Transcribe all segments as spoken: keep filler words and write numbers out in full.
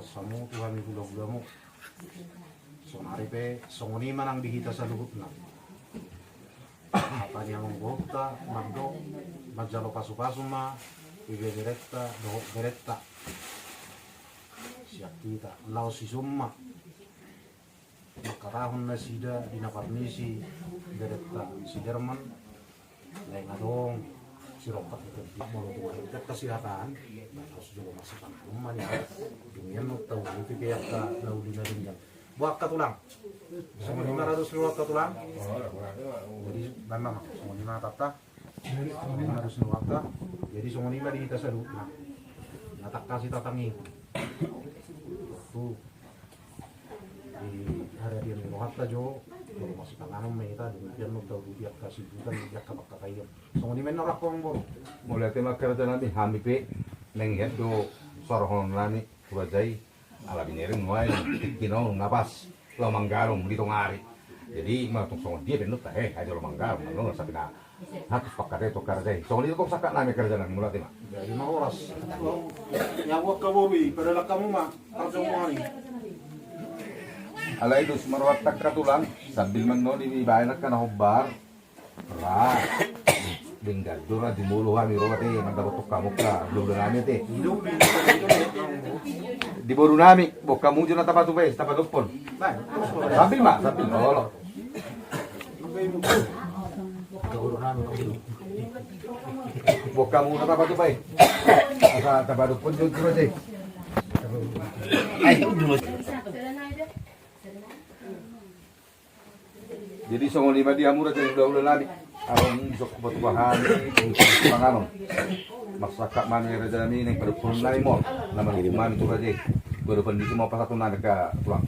Samu tu hami hulahulamu. Saonari pe songon i ma nang di hita saluhutna. Hata ni amangboruta mandok manjalo pasupasu ma ibeberenta dohot berenta. Sian hita laos i summa mangkatahon nasida di na parmisi berenta si Derman. Naeng adong sirompak di tempat molo tu marhite kasihatan. Harus jolo masuk tanah rumah ni. Demikian no tahu itu kayak ka lauli na demikian. Buat ka tulang. Songon lima ratus lima ka tulang. Jadi memang songon lima tata. Lima ratus lima ka. Jadi songon lima di hita saluhutna. Natak kasih tatang i. Tuh. Di hari dia ni rohanta jo, kalau masih panganon mah kita demikian lo tahu dia kasih bukan dia kapak kakaian. Songon i ma inna rohangku amangboru. Mauliate ma raja nami, hami pe naeng ihat do sorohonon nami tu raja i. Ala binereng nuaeng tingki na on na pas laho manggarung di tonga ari. Jadi ma tung songon dia pe nunta he aja laho manggarung na on sapi na Hatus pakkate tu raja i. Songon i do tong sangkap nami raja nami, mauliate ma. Jadi ma horas. Nyawa ka boru i, padahal kamu ma raja mu ani. Alai dos ma rohanta angka tulang, sambil mano dibaen angka na hombar. Ra. Denggan do ra jumolo hami ro ate mandapothon hamu angka hulahula nami ate. Di boru nami, boan hamu jo na tapatupa i, tapadophon. Sambil ma, sambil olo. Boan hamu na tapatupa i. Asa tapadophon jo tu raja i. Jadi songon i ma di hamu raja ni hulahula nami. Adong dison hupatupa hami panganon. Marsangkap ma hami raja nami naeng padophon nami ma on na manungkun hami tu raja i. Padophon disi ma pasahaton nami angka tulang.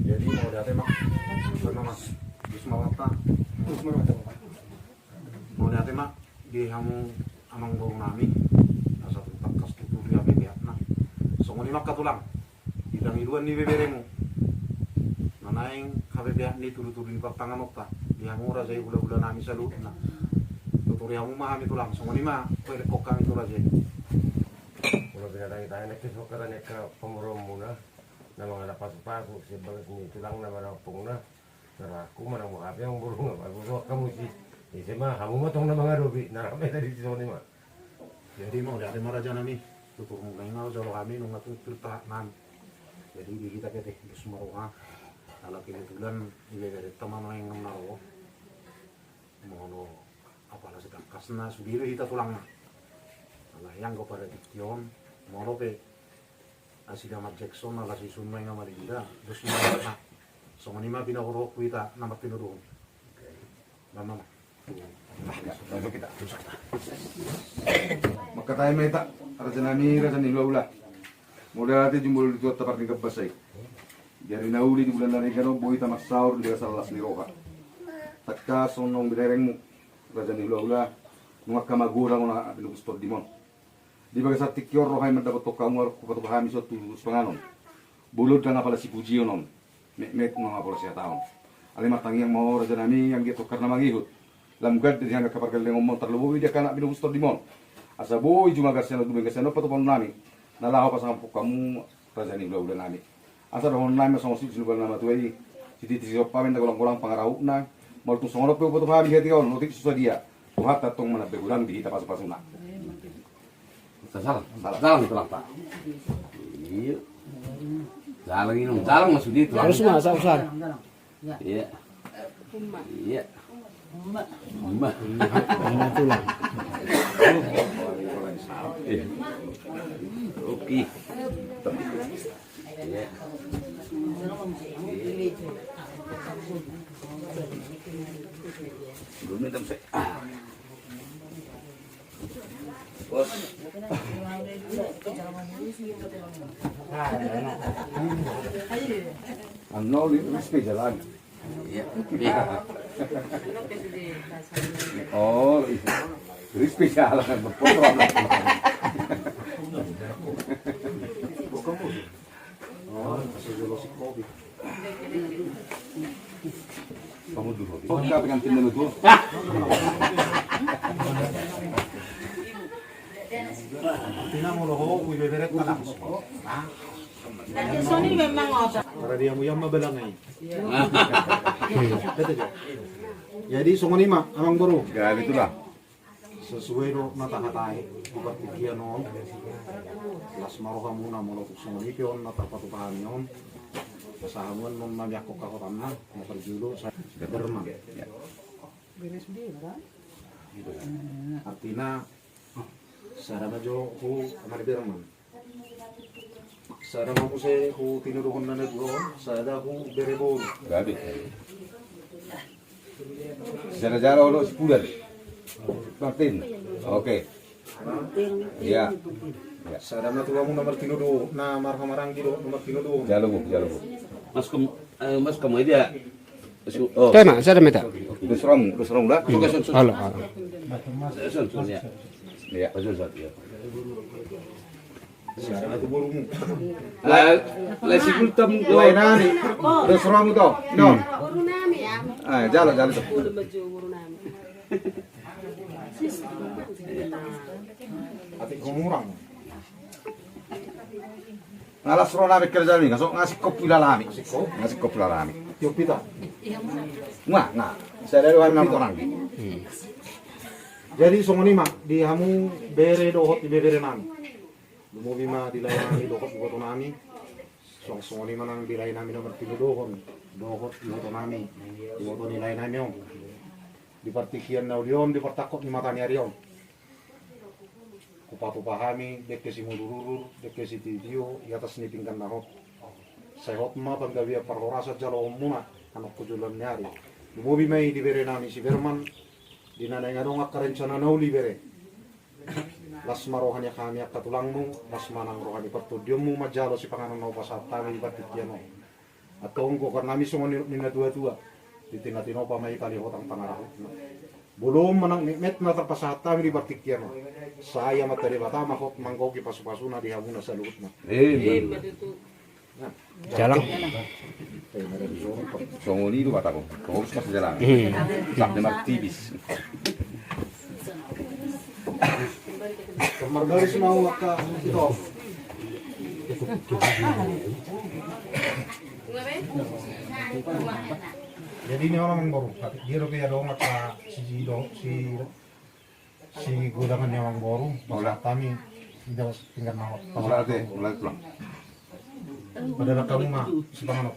Jadi mauliate ma. Mauliate ma. Mauliate ma di hamu amangboru nami. Asa tung tangkas tuturi hape beatna. Songon i ma angka tulang. Di pangidoan ni beberemu na naeng hape beat ni tudutudu ni parpanganonta di hamu raja i hulahula nami saluhutna. Tuturi hamu ma hami tulang, songon i ma paelek hami tu raja i. Molo pe na tangi tangi na kisok kata ni angka pamoruonmuna na mangalap pasupasu sian bagas ni tulang na manampungna. Saraku manang boha pe amangboru nga pasu so angka musi. Ise ma hamu ma tong na mangadopi na rame tadi songon i ma. Jadi mauliate ma raja nami. Tuturmuna i ma jolo hami nunga tung pir tahat nami. Jadi di hita pe ate dos ma roha. Ala kebetulan ibeberenta ma naeng na ro. Molo apala sitangkasna sude do hita tulangna. Alai anggo pada tingki on molo pe Asida manjekson ala si sunna inga malinda dos ma. Songon i ma pinahurohonku hita na martinodohon. Mama ma. Mangkatai ma hita raja nami raja ni hulahula. Mauliate jumolo di Tuhanta pardenggan basa i. Di ari na uli di bulan na denggan on boi hita marsaor di bagasan las ni roha. Tangkas songon binerengmu raja ni hulahula. Nunga angka magodang on na binogus tondim on. Di bagasan tingki on ro hami mandapothon hamu, adong hupatupa hami songon tudutudu sipanganon. Bolon ndang apala sipujion on. Metmet ndang apala sihataon. Alai martangiang ma ho raja nami anggiat tongkar na mangihut. Lam gande di hami angka pargellengom on tarlumobi di angka anak binogus tondim on. Asa boi jumagan sian on dumenggan sian on patupaon nami. Na laho pasahathon hamu raja ni hulahula nami. Asa dohonon nami ma songon sinubahan na matua i. Sititi sihompa ma inna golanggolang pangarahutna. Molo tung songon on pe hupatupa hami hatiha on otik so sadia. Tuhanta tong manambai godang di hita pasupasuna. Salam, salam, salam, salam, Pak. Iya. Salam inum, salam maksudnya itu. Harus mah, salam, salam. Iya. Iya. Uma. Uma tulang. Iya. Oke. Iya. Iya. Belum minta, Mas. Ah. Bos. Ano, li-, respect jalan. Iya. Oh, iya. Respect jalan, berfoto anak. Oh, masuk dulu si kopi. Kamu dulu. Oh, enggak, pengantin dulu tuh. Tina molo ho, kui beberet ka langsung. Para dia mu yang ma balang ai. Jadi songon i ma amang boru. Ya, betul lah. Sesuai do na tahatai di partingkian on. Las ma rohamuna molo tung songon i pe on na tarpatupa hami on. Pasahamuan non na miangkok kahotanna na parjolo sa Berman. Artina sada ma jo hu amani Berman. Sada ma muse hu tinodohon na dua on, sada hu bere boru. Gabe. Sada jala olo sepuluh. Martin. Oke. Iya. Sada ma tuamu na martinodo, na marhamaranggi do na martinodo. Jalo bu, jalo bu. Mas kamu, eh, mas kamu aja. Oh. Tema, sada meta. Dos romu, dos romu da. Halo, halo. Iya. Dos romu. Lai sigultam do. Lae nami. Dos romu to. No. Ah, jalo, jalo to. Atik gomurang. Nga las roha nami kerja nami, nga so nga singkop hu lalami. Nga singkop hu lalami. Tiop hita. Nga, nga. Sada do hami na marhamaranggi. Jadi songon i ma di hamu bere dohot ibebere nami. Lumobi ma di lae nami dohot iboto nami. Suang songon i ma nang di lae nami na martinodohon dohot iboto nami. Iboto ni lae nami on. Di partingkian na uli on, di partangkok ni mata ni ari on. Hupatupa hami dengke simudurudur, dengke sitio-tio di atas ni pinggan na hot. Sai hot ma panggabean parhorasan jaloonmuna anokku joloan ni ari. Lumobi ma i di bere nami si Berman. Di na naeng adong angka rencana na uli bere. Las ma roha ni hami angka tulangmu, las ma nang roha ni partondionmu manjalo sipanganon na hupasahat hami di partingkian on. Antong gokhon nami songon nidok ni na tua-tua. Di tina tinopa ma i palihotang pangarahutna. Bolon manang metmet na tarpasahat hami di partingkian on. Sai Amanta Debata ma hot manggohi pasu-pasuna di hamuna saluhutna. Jalang. Songon i do kataku. Kau harus kasih jalang. Sampai martibis. Margaris mau maka itu. Jadi ini orang baru. Dia lebih ada orang maka si do si Si godangan ni amangboru, pasahat hami, ida pinggan na hot. Mulai ate, mulai pulang. Pada datang ma, si panganon.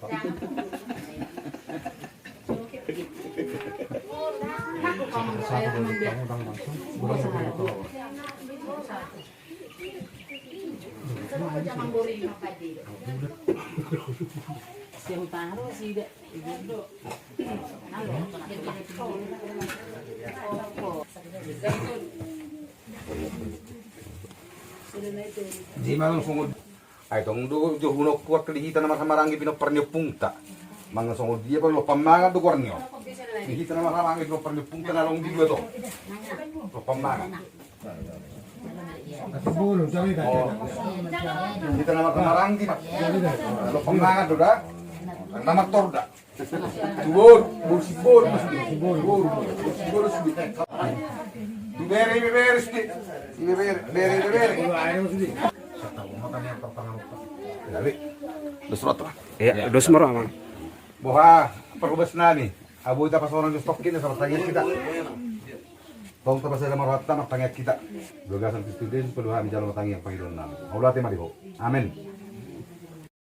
Satu dari kamu dan langsung, bulan satu. Siang taruh sih, dah. Di mangan songon ai tong do jo hunok kuat di hita na marhamaranggi pinompar ni ompungta. Mangan songon dia pe lompan mangan do goarni on. Di hita na marhamaranggi pinompar ni ompungta na long di dua tong. Lompan mangan. Hita na marhamaranggi ma. Lompan mangan do da. Na martor da. Boru, boru si boru, boru, boru si boru. Ibebere, ibebere si. Ibebere, ibebere. Dos roha. Iya, dos ma roha, Amang. Boha, parhobas nami. Abo ita pasonang dos tokkin, sama tangian hita. Tong tapasada ma rohanta, martangiang hita. Di bagasan Kristus Jesus, padoa hami jalo martangiang pangidoan nami. Mauliate ma di ho. Amen.